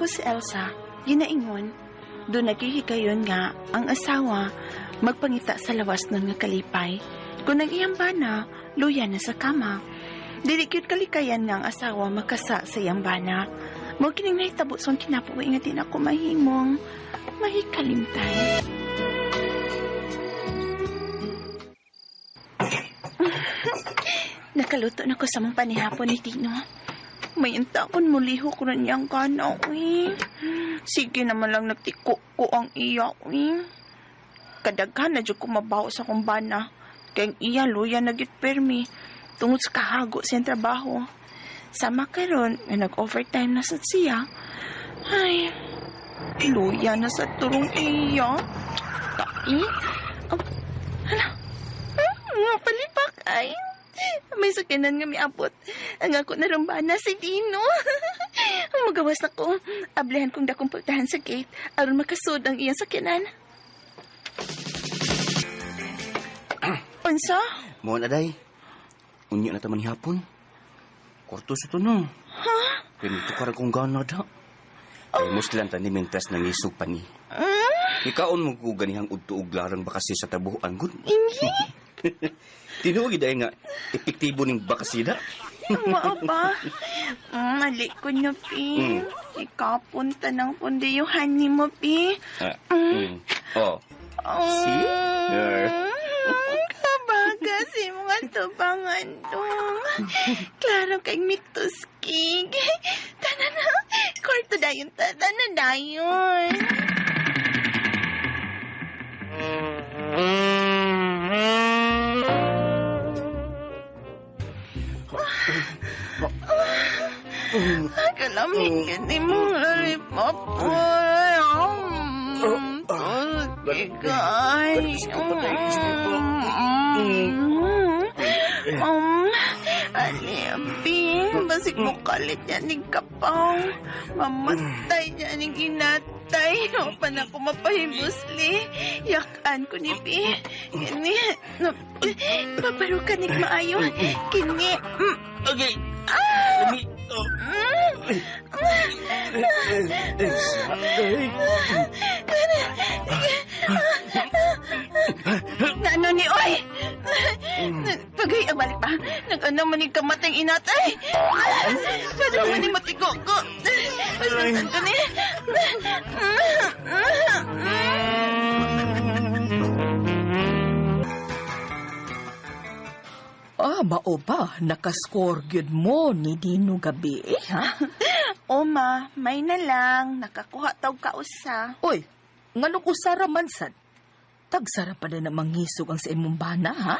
Ako si Elsa, ginaingon, do naghihigayon nga ang asawa magpangita sa lawas ng nga kalipay. Kung ang iyang bana, luya na sa kama. Dili gyud kalikayan nga ang asawa makasa sa iyang bana. Mao kining nahitabo sa akong kinabuhi nga di na ako mahimong mahikalimtan. Nakaluto na ko sa mong panihapon ni Tino. May intakon muliho ko na niyang gana, uy. Sige naman lang nagtiko ko ang iya, uy. Kadaghan na dyan kumabaw sa akong bana. Kaya ang iya luya na gyud permi. Tungod sa kahago sa iyang trabaho. Sama karon nga nag-overtime na sa siya. Ay, luya na sa turong iya. Tai. Oh, hala. Nga palipak ay. May sakyanan nga miabot. Ang ako na bana si Dino. Magawas na ko. Ablihan kong dakong pultahan sa gate aron makasud ang iyang sakyanan. Unsa? Mo na day. Unya na taman hapon. Kwarto sa to no. Ha? Kaya nito karang kong gana da. Ay muslan tani mintas nang isog pa ni. Ikaon mo ko ganihang udto og larang bakasi sa tabuhan gud. Ingi? Tinuod gid ay nga epektibo ning bakasida. Mao ba? Mali ko niyo, Pi. Ikapunta ng pundi yung honey mo, Pi. Ah, Oh. Oh. See? Yeah. Kabaga si mga tubangan dong. Klaro kay mituskig. Tana na. Kwarto dayon. Tana na dayon. Kalamig ka ni mong lollipop. Ay, Ali, basig mo kalit niya ning kapaw. Mamatay niya ning inatay. O pa na ko mapahibusli. Yakan ko ni Pi. Kini, no, paparukan ni maayo. Kini, Okay. Ah! Lami. Oh. Ano ni Oy? Pagay, ang balik pa. Nag-ano man ni kamatay inatay. Pwede man ni matigo ko. Pasang ko ni. Ah, mao ba? Nakascore gyud mo ni Dino gabi, eh, ha? Oma, may na lang. Nakakuha tawg kausa. Oy, nganong usara man sad? Tagsara pa din ang mangisog ang sa imong bana, ha?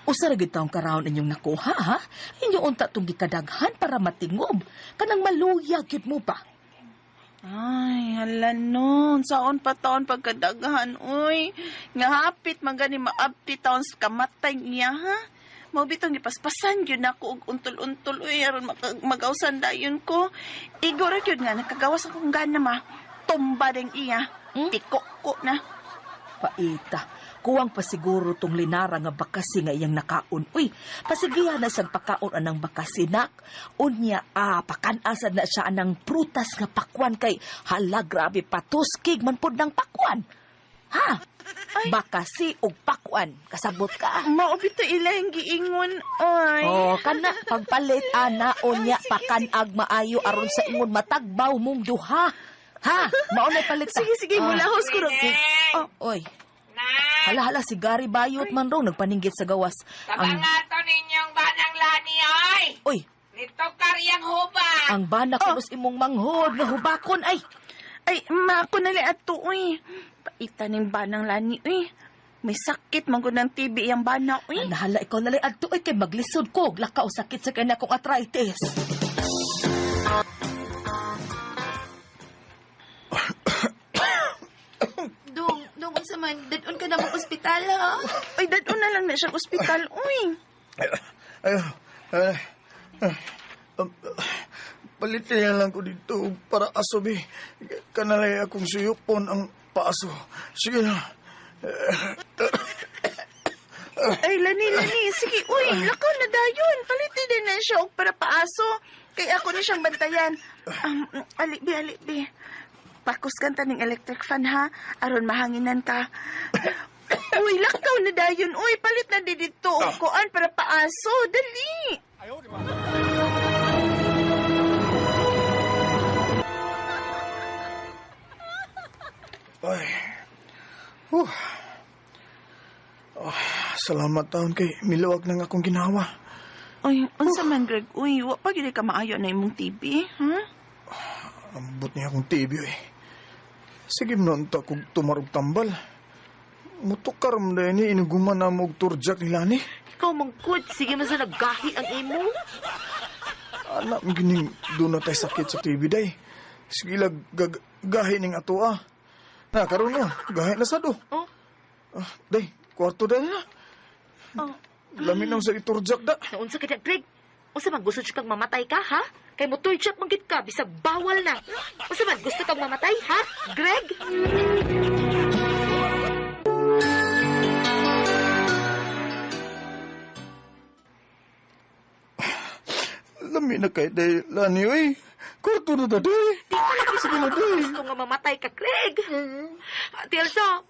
Usara gyud taong karaon inyong nakuha, ha? Inyo unta tong gikadaghan para matingob. Kanang maluya gyud mo ba? Ay, hala nun. Saon pa taon pagkadaghan, uy. Nga hapit man gani maabti taon sa kamatay niya, ha? Mao bitong gipaspasan gyud nako og untol-untol uy aron magawsan dayon ko. Igo ra gyud nga nakagawas akong gana ma. Tumba ding iya. Tiko ko na. Paita, kuwang pasiguro tong linara nga bakasi nga iyang nakaon. Uy, pasigihan na siyang pakaon anang bakasi, nak. Unya, pakanasad na siya anang prutas nga pakwan kay hala grabe patuskig man pud ng pakwan. Ha? Ay. Bakasi og pakwan. Kasabot ka. Mao bitaw ilang giingon oy. Oh, kana pagpalit ana unya Ay, sige, pakanag maayo aron sa ingon matagbaw mong duha. Ha? Mao na palit ta. Sige, sige, mulahos ko ro. Oh, Oy. Hala, hala, si Gary Bayot man raw, nagpaninggit sa gawas. Ang, Tabangato ninyong banang lani, oy! oy, Nito karyang huba! ang bana kunos imong manghod nga hubakon ay. Ay, ma, ako na lang ato, uy. Paita ning banang lani, uy. May sakit man gud ng TB yang bana, uy. Nahala, ikaw na lang adto ay kay maglisod ko. Lakaw sakit sa kanya kong arthritis. Dong, dong, unsa man, dadon ka na mong ospital, ha? Ay, dadon na lang na siyang ospital, uy. Ay, ay, ay, palitin na lang ko dito para aso, bi. Kanalay akong suyupon ang paaso. Sige na. Ay, lani, lani. Sige, uy, lakaw na dayon. Palitin din na siya og para paaso. Kay ako ni siyang bantayan. Ali, bi, ali, bi. Pakus kanta ning electric fan, ha? Aron mahanginan ka. Uy, lakaw na dayon. Uy, palit na di dito. Og kuan para paaso. Dali. Ay. Huh. Oh, salamat taon kay miluwag nang akong ginawa. Uy, unsa man, Greg? Uy, wa pa gid ka maayo na imong TV, ha? Ambot niya akong TV eh. Sige noon ta kung tumarog tambal. Mutukar mo na ini inuguman na mo og turjak nila ni. Ikaw mangkod, sige man sa naggahi ang imo. Anak, gining doon na tayo sakit sa TV day. Sige lag gahi ning ato ah. Na karon no, gahi na sad oh. Oh. Ah, day, kwarto day na. Oh. Lami nang sa iturjak da. Naunsa ka na, Greg? Unsa man gusto kang mamatay ka, ha? Kay mo torture man gid ka bisag bawal na. Unsa man gusto kang mamatay, ha? Greg? Lami na kay day lani oy. Kwarto na da day. Sige na day. Gusto nga mamatay ka, Greg. Ate Elsa,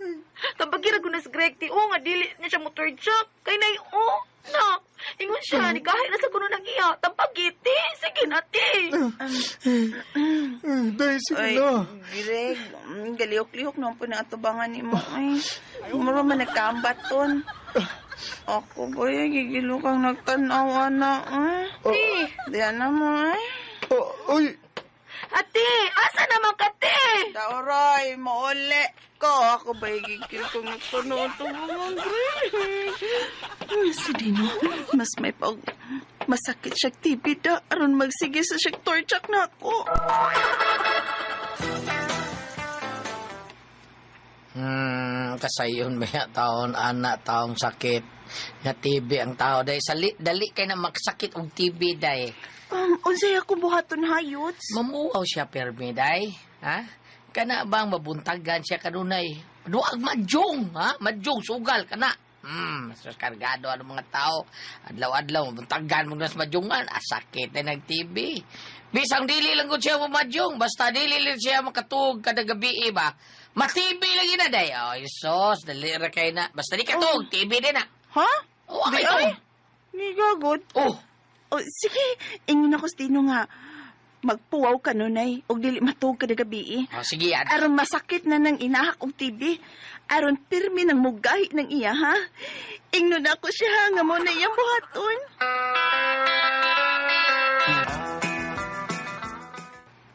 tambagira ko na si Greg, ti, oh, nga dili na siya mo torture. Kay nay, oh, na. Ingon siya, ni kahit na sa kuno ng iya. Tambagiti, sige na, ti. Eh, day, sige Uy, na. Greg, galihok-lihok naman po ng atubangan ni mo. Ay, mura man nagkambat ton. Ako ba, gigilo kang nagtanaw, ana. Ay, Ti, diyan na mo, ay. Oh, oy, ate, asa naman ka, te? Daoroy, mauli ko. Ako ba, gigil kang nagtanaw atubangan, Greg. Si Dino, mas may pag... Masakit siya TV da. Aron magsige sa siya torchak na ako. Kasayon ba ya taon ana taong sakit nga TB ang tao day sali dali kay na magsakit og TB day. Unsay ako buhaton hayots? Mamuaw siya permi day, ha? Kana bang mabuntagan siya kanunay? Duag madyong, ha? Madyong sugal kana. Mas kargado ano mga tao. Adlaw-adlaw mabuntagan mo nas madyongan, ah, sakit na nag TB. Bisang dili lang gud siya madyong, basta dili lang siya makatuog kada gabi ba. Ma-TB lagi na day. Ay, sos, dali ra kay na. Basta di katuog, TB din na. Ha? Oh, Di ay, ay. Ni gagod. Oh, Oh, sige, ingon ako sa Dino nga. Magpuwaw ka nunay, og dili matuog kada gabi. oh sige, ad. Aron masakit na nang inahak og TV. Aron pirmi nang mugahi ng iya, ha? Ingnon ako siya nga mo na iyang buhaton.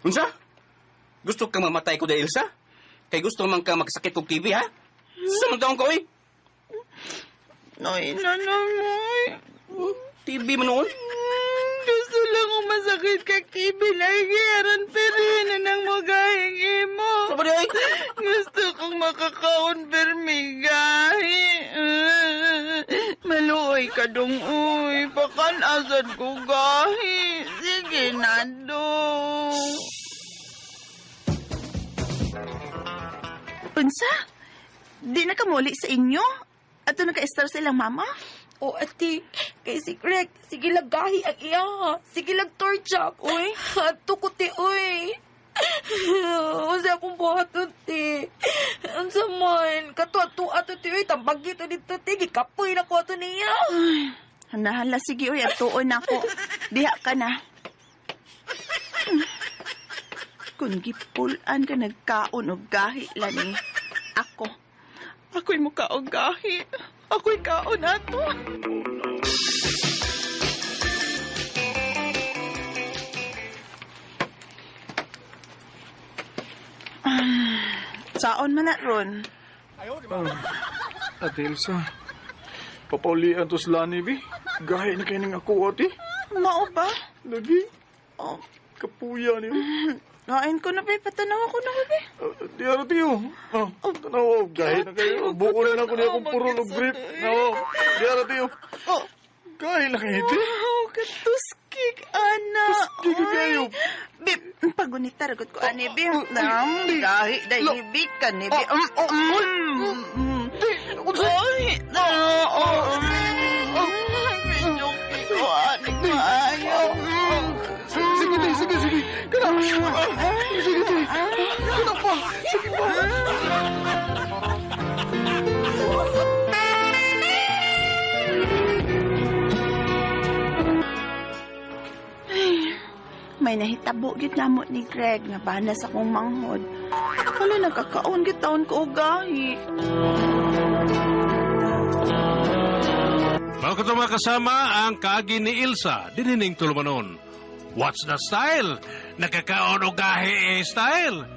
Unsa? Gusto kang mamatay ko dahil Elsa? Kay gusto man ka magsakit og TV, ha? Sa man taong ko, oy. Nay, nanamoy. TV man noon. Gusto lang kong masakit ka, TV lagi. Aron pirmi na nang mugahing imo. Sa ba di, oy? Gusto kong makakaon permigahi. Maluoy ka dong, uy. Pakan asad ko gahi. Sige na, dong. Unsa? Di na ka muli sa inyo? Ato naka-star sa ilang mama? O, ate, kay si Greg, sige lang gahi ang iya. Sige lang torchak. Uy, ato ko, ti, uy. Unsa akong buhaton, ti. Unsa man, kato-ato ato, ti, uy. Tambagi to dito, ti. Gikapoy na ko ato niya. Nahala, sige, uy. Atuon ako. Diha ka na. Kung gipulan ka nagkaon og gahi, lani. Ako. Ako'y mukaon gahi. Ako'y kaon ato. Saon man na ron? Ate Elsa, papaulian to sa lani, bi. Gahi na kayo ng ako, ate. Mao ba? Lagi, Oh, kapuya niyo. kain ko na, be. Patanaw ako na, be. Di ara, tiyo. Ah, tanaw, gahi na kayo. Buko na ako niya akong puro og brief. No, di ara, tiyo. Oh, Gahi na kayo, ti. Wow, katuskik, ana. Tuskik kayo. Bib, pagunita, ragot ko, ani, bib. Nam, gahi, dahil bib ka, ni, bib. Ti, unsa? Ay, no, oh, medyo kiko, ani, maayo. Sige May nahitabo gyud namo ni Greg nga bana sa akong manghod. Wala nagkakaon gyud taon ko og gahi. Mga katong mga kasama ang kaagi ni Ilsa, dinining tulumanon. What's the style? Nakakaon o gahi eh, style?